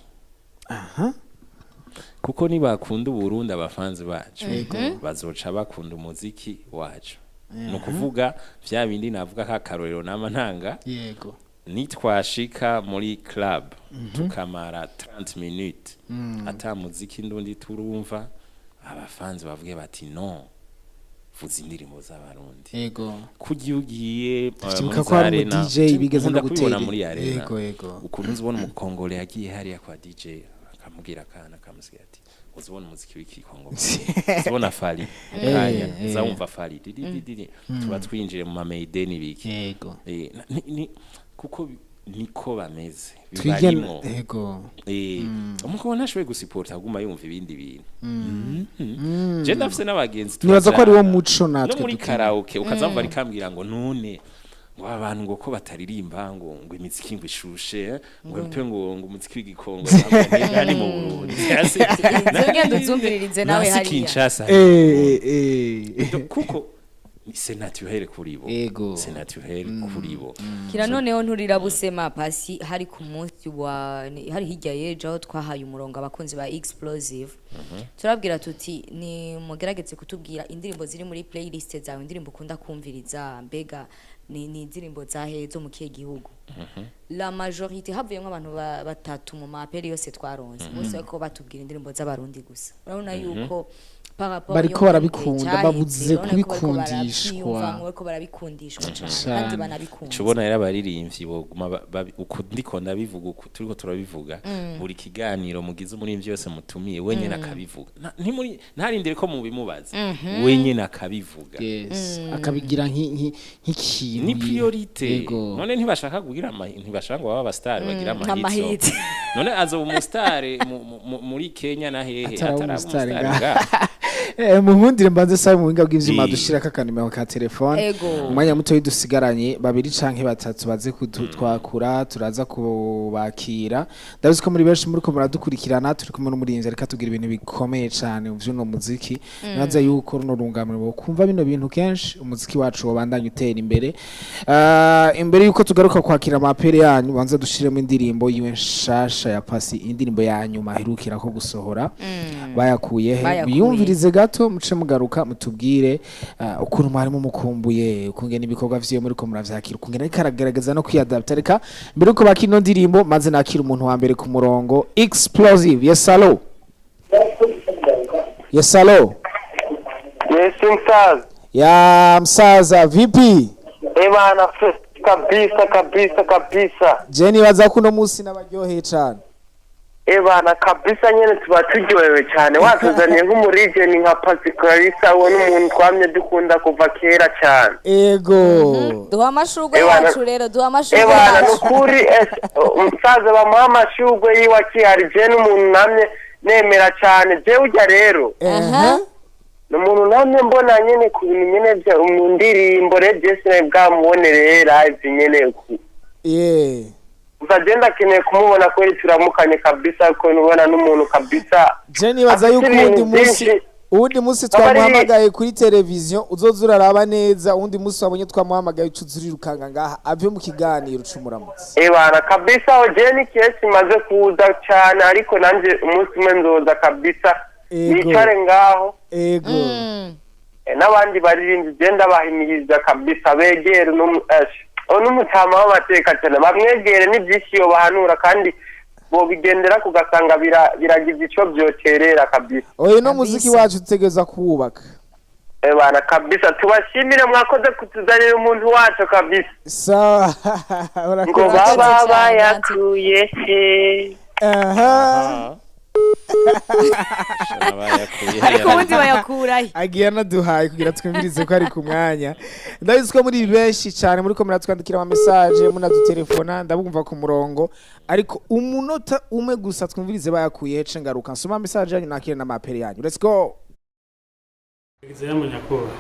kuko nibakunda Uburundi, abafans bacu bazoca bakunda umuziki wacu. Ni ukuvuga vya bindi navuga k'akarorero nama ntanga: nitwashika muri club tukamara 30 minutes ata muziki ndundi turumva, abafanzi bavuge bati: "No vuza indirimbo z'Abarundi." Kurya iyo ugiye Ndibuka muri ko hari za umu arena, DJ bigeze no nkunda kubibona gutera muri arena, Yego yego. ukuntu uzibona umukongole yagiye hariya kwa DJ akamubwira akana, akamusigira ati: "Uzibona umuziki w'ikikongo, uzibona Fally kanya, uzawumva Fally didi didi." Tuba twinjiye mu mameideni biki. Kuko niko bameze, Twige. bibarimo. Umukobwa ntashoboye gusupporta aguma yumva ibindi bintu. Je ndafise n'abagenzi Nibaza ko ari wo turajana. muco natwe No muri dukeneye. karaoke ukazamva arikambwira ngo none ngo abantu ngo ko bataririmba ngo imiziki ngo ishushe, ngo mpe ngo umuziki w'igikongo ni mu Burundi. Ugenda uzumviririze nawe Nasi hariya. Kinshasa. Kuko c'est naturel kuri bo. C'est naturel kuri bo. Kira noneho nturira busema Pasi, hari ku munsi wa hari hirya y'ejo aho twahaye umurongo abakunzi ba Explosive, turabwira tuti: "Ni mugerageze kutubwira indirimbo ziri muri playlist zawe, indirimbo ukunda kumviriza, mbega ni indirimbo zahe, zo mu kihe gihugu?" La majorité, havuyemo abantu batatu mu maperi yose twaronse, bose bariko batubwira indirimbo z'Abarundi gusa. Urabona yuko par rapport Bariko yo mu gihe barabikunda, caheze, babuze urabona ko bariko kubikundishwa. baravyiyumvamwo, bariko barabikundishwa cane Cane. kandi banabikunze. Cubona rero abaririmbyi boguma uku ndiko ndabivuga, uku turiko turabivuga, buri kiganiro mugize umuririmbyi wese mutumiye wenyene akabivuga. Ntarindire ko mubimubaza, wenyene akabivuga. Yes, akabigira nk'ikintu Ni priorité. None ntibashaka kugira ntibashaka ngo babe abastar bagira amahits. amahits? None azoba umustar muri Kenya na hehe Ataraba ataraba umustar umustar ngaha. ngaha? Munkundire mbanze sabe mu buhinga bw'ivyuma dushirako akanimero ka telefone. Umwanya muto dusigaranye, babiri canke batatu baze kutwakura, turaza kubakira. Ndabizi ko muri benshi muriko muradukurikirana. Turi kumwe n'umurinzi ariko atubwira ibintu bikomeye cane mu vy'uno muziki. Nibaza yuko runo rungamiro bokumva bino bintu kenshi, umuziki wacu wobandanya utera imbere. Imbere yuko tugaruka kwakira amapere yanyu, banza dushiremo indirimbo yiwe nshasha ya Pasi, indirimbo ya nyuma aherukira ko gusohora, "Bayakuye He". Bayakuye. Muyumvirize gato, muce mugaruka mutubwire ukuntu mwarimu mukumbuye, ukungena ibikorwa vyiwe muriko muravyakira, ukungena ariko aragerageza no kwiyadapta. Reka mbere yuko bakira ino ndirimbo, maze nakira umuntu wa mbere ku murongo. Explosive, yes, allo, yes, allo. Yes, msaza. Ya msaza, vipi? Eh bana, fresh kabisa kabisa kabisa. Je nibaza ko uno munsi nabaryoheye cane. Eh bana, kabisa nyene tuba turyohewe cyane watuzaniye nk'umurijeni nka Pasi Clarissa, uwo n'umuntu twamye dukunda kuva kera cyane. Duha amashurwe Ebana. yacu rero, duha amashurwe Eh bana, yacu. Nukuri umusaza bamuha amashurwe yiwe akihari. Je n'umuntu namye nemera cyane, je ujya rero ni umuntu namye mbona nyene ku bintu nyene vya mu ndirimbo. Rero je sinari bwamubonereye live nyene ku gusa je ndakeneye kumubona kweri, turamukanye kabisa, ko nubona n'umuntu kabisa Je nibaza yuko afite uwundi ibintu munsi byinshi. uwundi munsi Aba ari- twamuhamagaye kuri televiziyo, uzoza uraraba neza. Uwundi munsi wabonye twamuhamagaye, uca uza urirukanga ngaha ave mu kiganiro ucumuramutse. Ebana kabisa, aho je ni kesi maze kuza cyane, ariko nanje umunsi umwe nzoza kabisa nicare ngaho. N'abandi baririmbyi je ndabahimiriza kabisa begere n'umutama w'amateka cyane, bamwegere, ni byinshi yobahanura kandi bobigendera kugasanga biragize ico vyoterera kabisa. Oya, no muziki wacu dutegereza kuwubaka. Ebana kabisa, tubashimire, mwakoze kutuzanira umuntu wacu kabisa. Sawa. Ngo Urakoze. baba cyane, bayakuye he? Aha. Bayakuye. Ariko ubundi bayakurahe? Agiye anaduhaye kugira twumvirize ko ari ku mwanya. Ndabizi ko muri benshi cyane muri ko muratwandikira ama message, munadutelefona, ndabumva ku murongo, ariko umunota umwe gusa twumvirize "Bayakuye", ce ngaruka nsoma message yanyu, nakire n'amapere yanyu. Let's go. Examu nyakubahwa.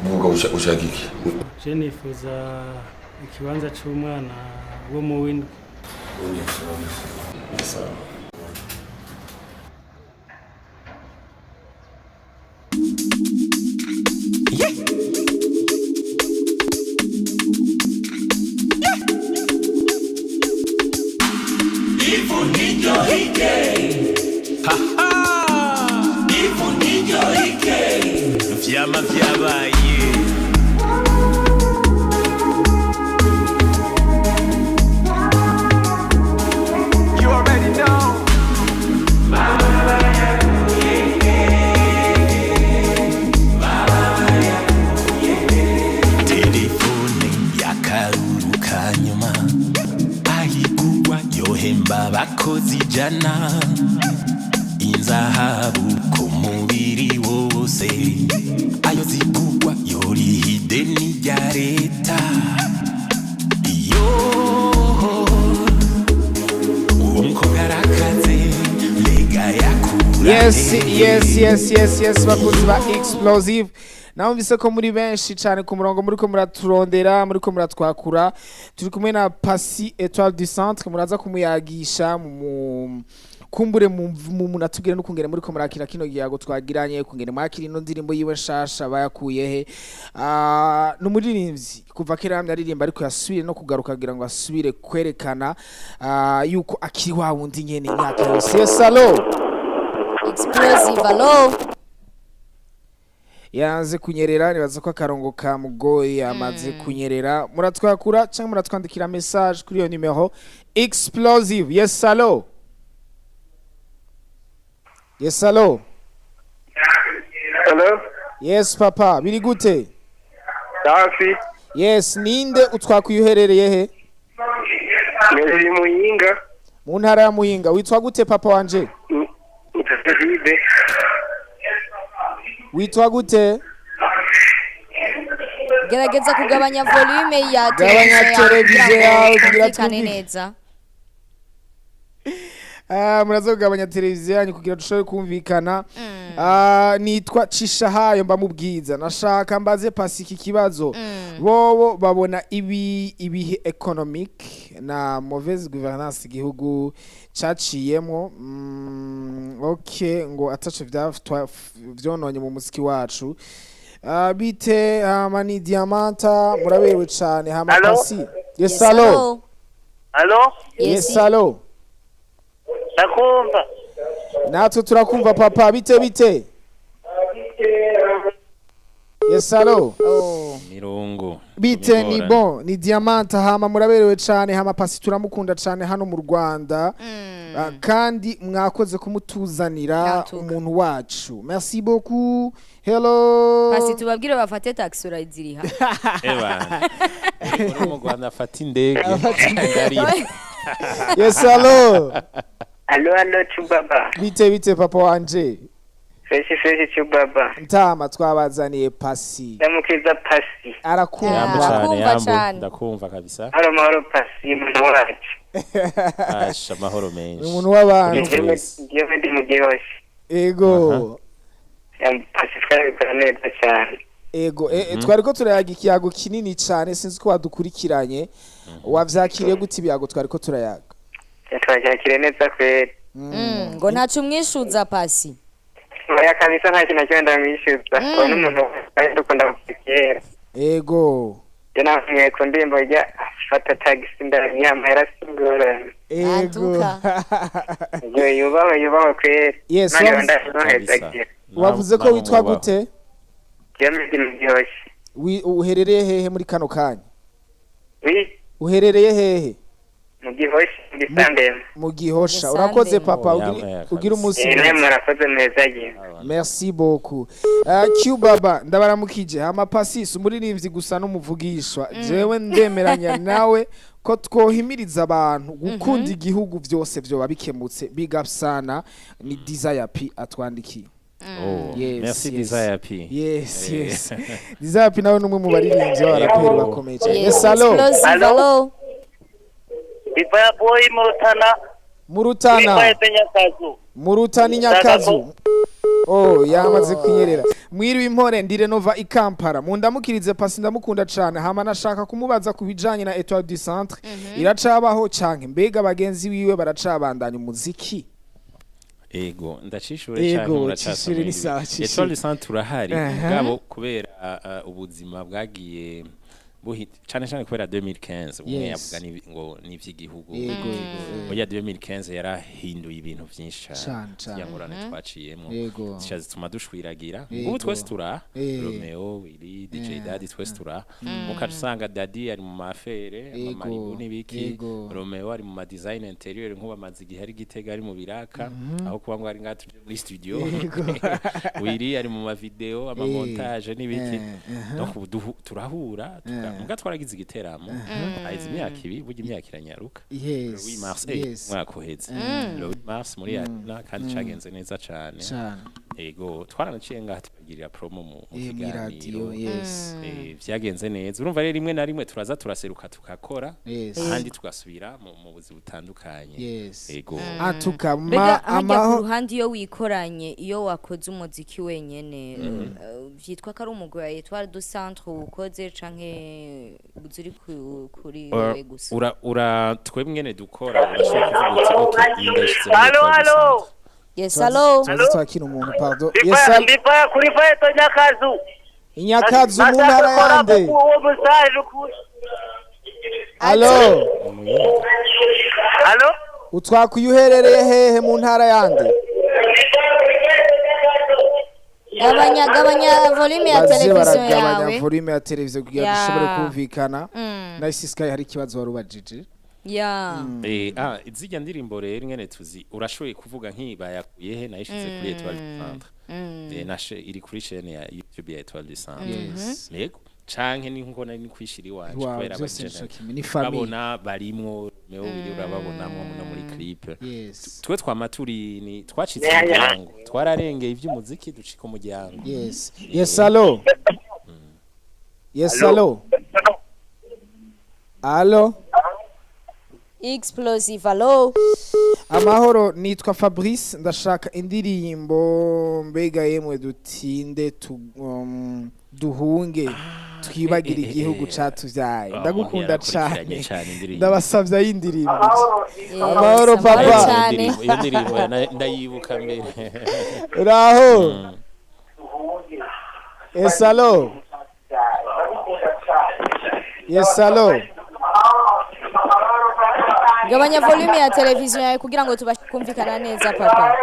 Vuga ushaka iki? Je nifuza ikibanza c'umwana wo mu w'indwi. Sawa. Vyama vyabaye. You already know. Telefone y'akaruru ka nyuma ayigurwa yohemba abakozi 100, inzahabu ku mubiri wose ayo zigurwa yoriha ideni rya leta. Iyo uwo mukobwa arakaze, mbega yakura Yes. hehe? Yes, bakunzi ba Explosive, namvise ko muri benshi cyane ku murongo, muri ko muraturondera, muri ko muratwakura. Turi kumwe na Pasi Etoile du Centre, muraza kumuyagisha mu kumbure mu munatubwire n'ukungene muri ko murakira kino giyago twagiranye, kungene mwakira ino ndirimbo yiwe nshasha bayakuye he. Ah, ni umuririmbyi kuva kera yamye aririmba, ariko yasubire no kugaruka kugira ngo asubire kwerekana yuko akiri wa wundi nyene imyaka yose. Yes, allo? Explosive, allo? Yanze kunyerera, nibaza ko akarongo kamugoye, amaze kunyerera. Muratwakura cyangwa muratwandikira message kuri iyo numero. Explosive, yes, allo? Yes, allo? Hello? Yes papa, biri gute? Safi. Yes, ninde utwakuye, uherereye he? Ni Muyinga. Mu ntara ya Muyinga. Witwa gute papa wanje? David. Witwa gute? Gerageza kugabanya volume ya Gabanya televiziyo televiziyo yawe yawe kugira kugira ngo twumvikane twumvikane. neza. Ah, muraza kugabanya televiziyo yanyu kugira dushobore kumvikana. Ah, nitwa Cishahayo, mba mubwiza. Nashaka mbaze Pasi iki kibazo: bobo babona ibi ibihe économique na mauvaise gouvernance igihugu caciyemwo, okay, ngo ataco vyononye mu muziki wacu? Ah, bite hama ni Diamanta, muraberewe cane hama. Allo? Pasi, yes, allo? Allo? Yes, allo? Ndakumva. Natwe turakumva papa, bite bite? Yes, allo? Oh. Mirongo. Bite, ni Imigorane. bon, ni Diamanta hama, muraberewe cane hama. Pasi turamukunda cane hano mu Rwanda. Ah, kandi mwakoze kumutuzanira Natuka. umuntu wacu, merci beaucoup. Hello? Pasi, tubabwire bafate taxi, uraziriha. Eba uri mu Rwanda, afata indege, ndariha. Yes, allo? Allo, allo, Chubaba. Bite bite papa wanje? Fresh fresh, Chubaba. Ntama, twabazaniye Pasi. Ndamukiza Pasi. Arakumva. Yambu cane. Arakumva Yambu. cane. Ndakumva kabisa. Mahoro mahoro Pasi, umuntu wacu. Asha, amahoro menshi. Ni umuntu w'abantu. Kuri twese. Njyewe ndi mu Gihosha. Ego. Pasi twabikora neza cyane. Ego, twari ko turayaga ikiyago kinini cyane, sinzi ko wadukurikiranye. Wavyakiriye gute ibiyago twari ko turayaga? Twabyakiriye neza kweri. Ngo ntaco umwishuza Pasi? Oya kabisa, nta kintu na kimwe ndamwishyuza. Uwo ni umuntu twari dukunda kuva kera. Ego. Njye namwe ku ndirimbo rya fata tagisi ndariha amahera singorane. Ego. Antuka. Iyo yubahwe, yubahwe kweri. Yes, Imana wavuze- ibandanye. Wavuze ko Nawe witwa mwubaho. gute? Njyewe ndi mu Gihosha. Uherereye hehe muri kano kanya? Wi. Uherereye hehe? Mu Gihosha, mu Gisandema. Mu Gihosha. Gisandema. Urakoze papa. Oh, yambaye Ugira umunsi Eh, nawe mwiza. murakoze neza gihe. Merci beaucoup. Q Baba, ndabaramukije hama. Pasisi umuririmbyi gusa n'umuvugishwa, jewe ndemeranya nawe ko twohimiriza abantu gukunda igihugu, byose vyoba bikemutse. Big up sana. Ni Desire P atwandikiye. Oh, Yes, merci. Yes. Desire P. Yes, yes, Desire P nawe numwe mu baririmbyi b'abaraperi bakomeye cyane. Yes, allo? Explosive, Allo? allo? Biva boy mu Rutana. Mu Rutana. Nyakazu. Mu Rutana, Inyakazu. Oh, yamaze kunyerera. Mwiriwe impore, ndi Renova i Kampala. Mundamukirize Pasi, ndamukunda cane. Hama nashaka kumubaza ku bijanye na Etoile du Centre, iracabaho canke mbega bagenzi biwe baracabandanya umuziki? Ego, ndacishure. Ego, Canke muracasoma? cishure ni sawa, cishure. Etoile du Centre turahari, mugabo kubera ubuzima bwagiye cane cane kubera 2015 umwe yavuga ngo n'ivy'igihugu. Yego yego Burya 2015 yarahinduye ibintu vyinshi cane. Cane, cane. Zirya ngorane twaciyemwo zica zituma dushwiragira. Ubu twese tura Romeo, Willy, DJ Daddy, twese tura mukaca usanga Daddy ari mu ma affaires, amamaribu n'ibiki, Romeo ari mu ma design interieur, nk'ubu amaze igihe ari Gitega, ari mu biraka, aho kuba ngo ari ngaha tuje muri studio. Willy ari mu ma video, ama montage n'ibiki. Donc ubu turahura muga twaragize igiteramo haheze imyaka 2. Burya imyaka iranyaruka. Le 8 mars, umwaka uheze, le 8 mars muri Arena, kandi cagenze neza cane. Ego, twaranaciye ngaha tubagirira promo mu kiganiro. Mw'iradiyo, yes. Vyagenze neza. Urumva rero, rimwe na rimwe turaza turaseruka tukakora, ahandi tugasubira mu buzi butandukanye. Ego. Atuka Mbega ma harya ku amaho ruhande, iyo wikoranye, iyo wakoze umuziki wenyene, vyitwa ko ari umugwi wa Etoile du Centre ukoze, canke zuri kuri wewe gusa? Ura twebwe ngene dukora, urashobora kuvuga uti: "Okay, iyi ndayishize muri Allo, Etoile du allo. Centre." Yes, allo. Tubaze twakira umuntu, pardon. Yes, allo. Ndipa kuri Feto Nyakazu. Inyakazu mu ntara yande? Uwo musaje ukuri. Allo. Allo. Utwakuye uherereye hehe, mu ntara yande? Gabanya, gabanya volume ya Baze televiziyo baragabanya yawe. volume ya televiziyo kugira dushobore kumvikana. Nice Sky, hari ikibazo wari ubajije? Ya. Zirya ndirimbo rero ingene tuzi, urashoboye kuvuga nk'ibayakuye he, nayishize kuri Etoile du Centre. Nashe iri kuri chaîne ya YouTube ya Etoile du Centre. Yego, canke ni nkuko nari kwishira iwanje, kubera Byose abajene nico kimwe, ni famille. babona barimwo Romeo, Willy, urababonamwo no muri clip. Twe twama turi ni twacitse umuryango, twararengeye ivy'umuziki ducika umuryango. Yes, allo. Yes, allo. Allo. Explosive, allo. Amahoro, nitwa Fabrice, ndashaka indirimbo mbega yemwe dutinde tu, duhunge twibagire igihugu catuvyaye. Ndagukunda Yarakurikiranye cane. Cane indirimbo. Ndabasavye y'indirimbo. Yes, Amahoro, amahoro papa. cane. Iyo ndirimbo ndayibuka mbere. Uraho? Yes, allo. Yes, allo. Gabanya volume ya televiziyo yawe kugira ngo tubashe kumvikana neza, papa.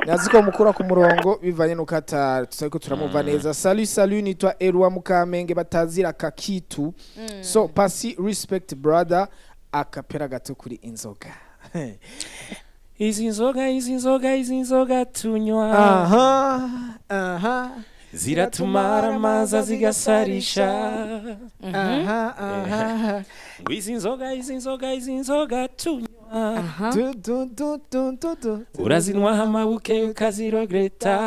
Nazi ko mukura ku murongo bivanye nuko ata tutariko turamumva neza. Salut, salut, nitwa Erwa Mukamenge batazira Kakitu. So Pasi, respect brother, akapera gato kuri inzoga. Izi nzoga, izi nzoga, izi nzoga tunywa aha ziratumara amaza, zigasarisha. Aha aha Ngo izi nzoga, izi nzoga, izi nzoga tunywa, Du, du, du, du, du, du. urazinywa amabuke ukaziregreta.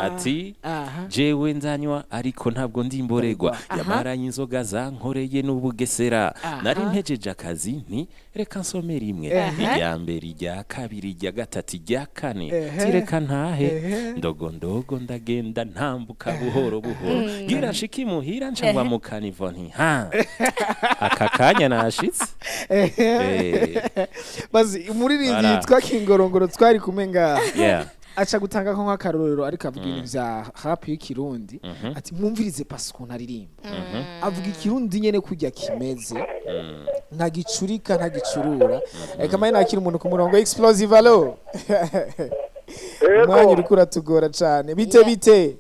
Ati jewe nzanywa ariko ntabwo ndi imboregwa, yamaranye inzoga zankoreye n'ubugesera. Nari ntejeje akazi nti reka nsome rimwe, irya mbere, irya kabiri, irya gatatu, irya kane, tireka ntahe. Ndogo ndogo ndagenda, ntambuka buhoro buhoro, ngira nshike imuhira, nca ngwa mu kanivo nti ha aka kanya nashitse. Bazi umuririmbyi Voilà. yitwa Kingorongoro twari kumwe ngaha, aca gutanga ko nk'akarorero, ariko avuga ibintu vya rap y'ikirundi, ati: "Mwumvirize Pasi ukuntu aririmba, avuga ikirundi nyene kurya kimeze, ntagicurika, ntagicurura." Reka maye nakira umuntu ku murongo. Explosive, allo. Umwanya uriko uratugora cane. Bite, bite?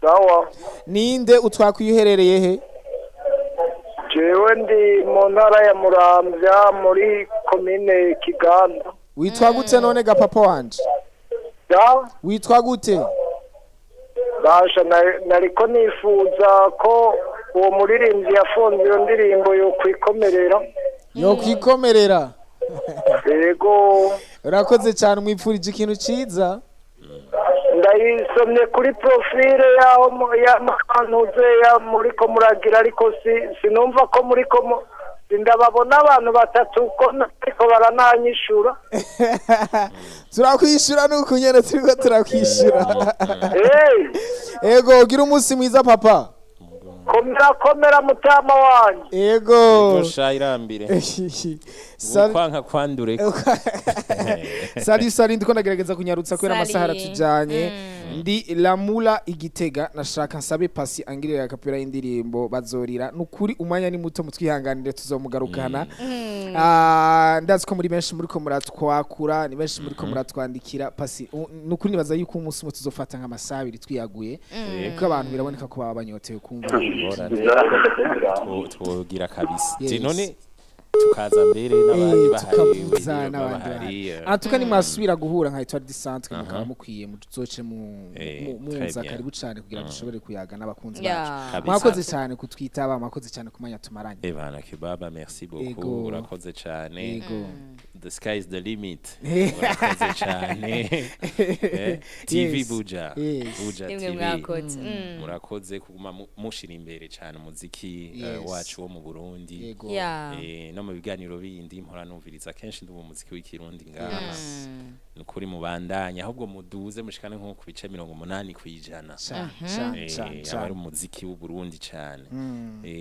Sawa. Ninde, utwakuye uherereye he? Jewe ndi mu ntara ya Muramvya, muri komine Kiganda. Witwa gute none ga papa wanje? Ya. Witwa gute? Basha, nariko nifuza ko uwo muririmbyi yafunze iyo ndirimbo yokwikomerera. Yokwikomerera? Yego. Urakoze cyane, umwipfurije ikintu ciza. Ndayisomye kuri profile yaho y'amakantuze ya muriko muragira, ariko si sinumva ko muriko Sindababona abantu batatu ko ariko barananyishura. Turakwishura nuko nyene turiko turakwishura. Hey, Ego, ugira umunsi mwiza, papa. Komera, komera, mutama wanje. Ego. Gosha irambire. Ukwanka kwandure. Salut, salut, ndiko ndagerageza kunyarutsa kubera Salut. amasaha aratujanye. Ndi Lamula Igitega, nashaka nsabe Pasi angirira akapera y'indirimbo "Bazorira". Nukuri umwanya ni muto, mutwihanganire, tuzomugarukana. Ah, ndazi ko muri benshi muriko muratwakura, ni benshi muriko muratwandikira. Pasi, nukuri nibaza yuko umunsi umwe tuzofata nk'amasaha 2 twiyaguye, kuko abantu biraboneka ko baba banyotewe kumva. Twogira kabisa. Yes. None tukaza mbere n'abandi bahari, Tukavuza bahari, n'abandi bahari, bahari. Antuka nimwasubira guhura nka Etoile du Centre, mukaba mukwiye muzoce mu Très muza bien. karibu cane kugira dushobore kuyaga n'abakunzi bacu. Kabisa. Mwakoze cyane kutwitaba, mwakoze cyane kumanya tumaranye. Ebana Kibaba, merci beaucoup. Urakoze cyane. The sky is the limit. Urakoze cyane. TV Buja. Buja Nimwe TV. mwakoze. Murakoze kuguma mushira imbere cyane umuziki wacu wo mu Burundi. No mu biganiro bindi mpora numviriza kenshi, ndumva umuziki w'ikirundi ngaha. Nukuri mubandanya, ahubwo muduze mushikane nko ku bice 80%. Cane, cane, cane, Aba cane. ari umuziki w'Uburundi cyane.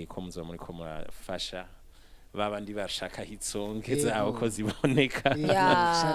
Ko muzoba muriko murafasha babandi bashaka hitsonge zabo ko ziboneka.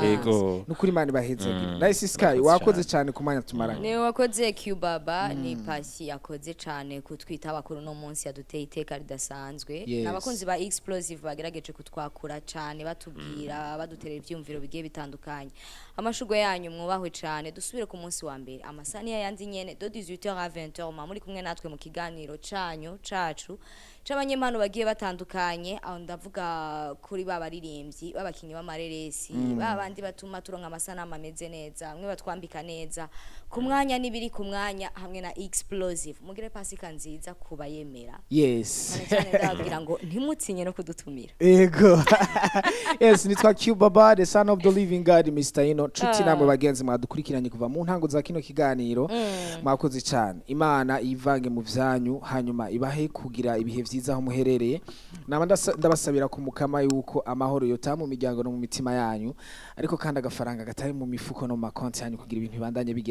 Ego. Nukuri Imana ibahezagire. Nice Sky, Murakoze wakoze cane. cyane kumanya tumaranye. Niwe wakoze, Q-Baba. Ni Pasi yakoze cyane kutwita kuri uno munsi, yaduteye iteka ridasanzwe. N'abakunzi ba Explosive bagerageje kutwakura cyane, batubwira, baduterera ibyumviro bigiye bitandukanye. Amashugwe yanyu, mwubahwe cyane. Dusubire ku munsi wa mbere, amasaha niyo yandi nyene, de 18h à 20h, muba muri kumwe natwe mu kiganiro canyu, cacu, c'abanyempano bagiye batandukanye. Aho ndavuga kuri ba baririmbyi, b'abakinyi b'amareresi, ba bandi batuma turonka amasanamu ameze neza, bamwe batwambika neza ku mwanya n'ibiri ku mwanya, hamwe na Explosive. Mugire Pasika nziza kubayemera. Cyane cyane ndababwira ngo ntimutsinye no kudutumira. Ego. Yes, nitwa Q Baba, the son of the living God, Mr. Ino. Nshuti namwe bagenzi mwadukurikiranye kuva mu ntango za kino kiganiro, mwakoze cyane. Imana ivange mu vyanyu, hanyuma ibahe kugira ibihe vyiza aho muherereye. Naba ndabasabira ku Mukama yuko amahoro yotaha mu miryango no mu mitima yanyu, ariko kandi agafaranga gatari mu mifuko no mu makonti yanyu kugira ibintu bibandanye bigenda.